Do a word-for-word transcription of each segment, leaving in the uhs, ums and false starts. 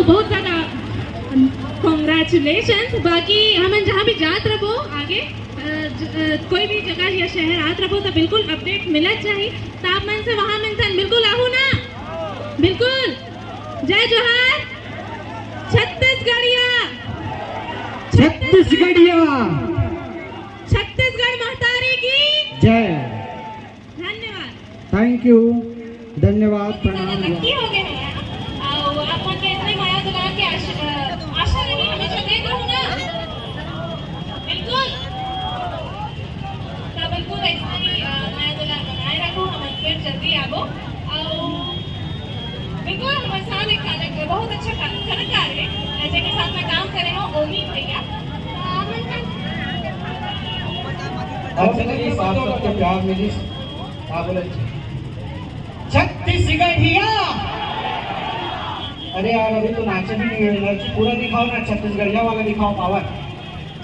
बहुत ज्यादा कॉन्ग्रेचुलेशन। बाकी हमन जहाँ भी जात रहो आगे, अ, ज-, अ, कोई भी जगह या शहर आत रहो तो बिल्कुल अपडेट मिलत जाही। तो आप मन से वहाँ मन से बिल्कुल आहू ना, बिल्कुल। जय जोहार छत्तीसगढ़िया। छत्तीसगढ़िया। छत्तीसगढ़ महतारी की जय। धन्यवाद। Thank you. धन्यवाद। प्रणाम। नक्की हो गए हैं। अउ आप मन के इतने मया दुलार के आश-, अ, आशा रही हमेशा देत रहू ना। बिल्कुल। तो बिल्कुल ऐसा ही, अ, मया दुलार बनाए रखो, हम फिर जल्दी आबो। अउ बिल्कुल हमारे साथ एक कलाकार, बहुत अच्छा कल-, कलाकार है, जेके साथ में काम करे हो ओमी भैया। अच्छा लगी, साफ सबको प्यार मिली। हाँ, बोले, छत्तीसगढ़िया। अरे यार, अभी तो नाचे भी नहीं है, एनर्जी पूरा दिखाओ ना, छत्तीसगढ़िया वाला दिखाओ, पावर।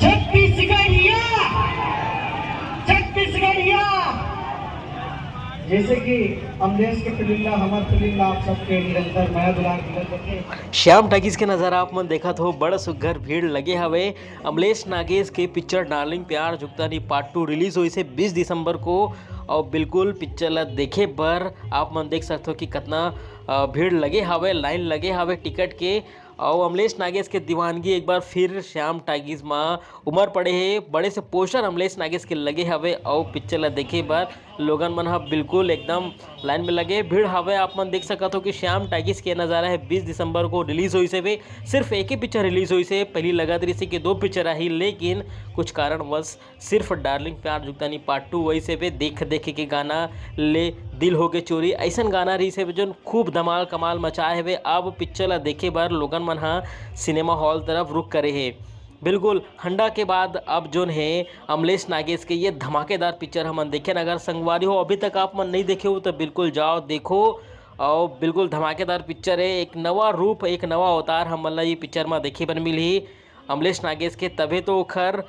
छत्तीसगढ़िया, छत्तीसगढ़िया। जैसे कि अमलेश के फिल्म ला, हमर फिल्म ला, आप सबके निरंतर मया दुलार मिलत रखे। श्याम टाकीज के नजारा आप मन देखत हो, बड़ा सुग्घर भीड़ लगे हवे। अमलेश नागेश के पिक्चर डार्लिंग प्यार झुकता नहीं पार्ट टू रिलीज होइस हे बीस दिसंबर को, अउ बिल्कुल पिक्चर ला देखे बर आप मन देख सकत हो कि कतना, अ, भीड़ लगे हवे, लाइन लगे हवे टिकट के। अउ अमलेश नागेश के दीवानगी एक बार फिर श्याम टाकीज मा उमर पड़े हे। बड़े से पोस्टर अमलेश नागेश के लगे हवे अउ पिक्चर ला देखे बर लोगन मन ह बिल्कुल एकदम लाइन में लगे, भीड़ हवे। आप मन देख सकत हो कि श्याम टाकीज के नजारा है, बीस दिसंबर को रिलीज होइस हवे। सिर्फ एक ही पिक्चर रिलीज होइस हे, पहली लगत रहिस हे कि दो पिक्चर आही, लेकिन कुछ कारणवश सिर्फ डार्लिंग प्यार झुकता नहीं पार्ट टू वही से बे देख देखे के गाना ले दिल हो गए चोरी, ऐसन गाना रहिस हे जोन खूब धमाल कमाल मचाए हवे। अब पिक्चर ला देखे बर लोगन मन ह सिनेमा हॉल तरफ रुख करे हे। बिल्कुल हंडा के बाद अब जोन हे अमलेश नागेश के ये धमाकेदार पिक्चर हमन देखे न। अगर संगवारी हो अभी तक आप मन नहीं देखे हो तो बिल्कुल जाओ देखो, और बिल्कुल धमाकेदार पिक्चर है। एक नवा रूप, एक नवा अवतार हमन ला ये पिक्चर में देखे बर मिलही अमलेश नागेश के, तभे तो ओखर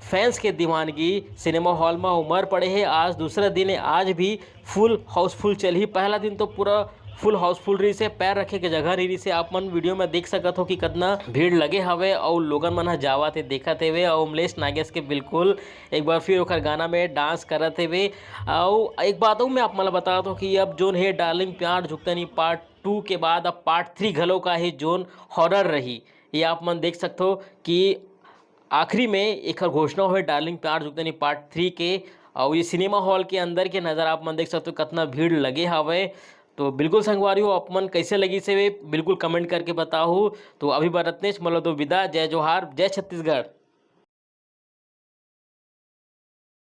फैंस के दीवानगी सिनेमा हॉल में उमर पड़े है। आज दूसरा दिन है, आज भी फुल हाउसफुल चलही। पहला दिन तो पूरा फुल हाउसफुल रहिस हे, पैर रखे के जगह नहीं रहिस हे। आप मन वीडियो में देख सकत हो कि कितना भीड़ लगे हवे अउ लोगन मन ह जावत हे, देखत हेवे अउ अमलेश नागेश के बिल्कुल एक बार फिर ओकर गाना में डांस करत हेवे। अउ एक बात अउ मैं आप मन ल बतात हो कि अब जोन हे डार्लिंग प्यार झुकता नहीं पार्ट टू के बाद अब पार्ट थ्री घलो का हे जोन हॉरर रही। ये आप मन देख सकत हो कि आखिरी में एकर घोषणा होए डार्लिंग प्यार झुकता नहीं पार्ट थ्री के। अउ ये सिनेमा हॉल के अंदर के नज़ारा आप मन देख सकत हो कितना भीड़ लगे हवे। तो बिल्कुल संगवारी हो, आप मन कैसे लगिस हे बिल्कुल कमेंट करके बताओ। तो अभी बर अतनेच, मतलब तो विदा, जय जोहार, जय छत्तीसगढ़।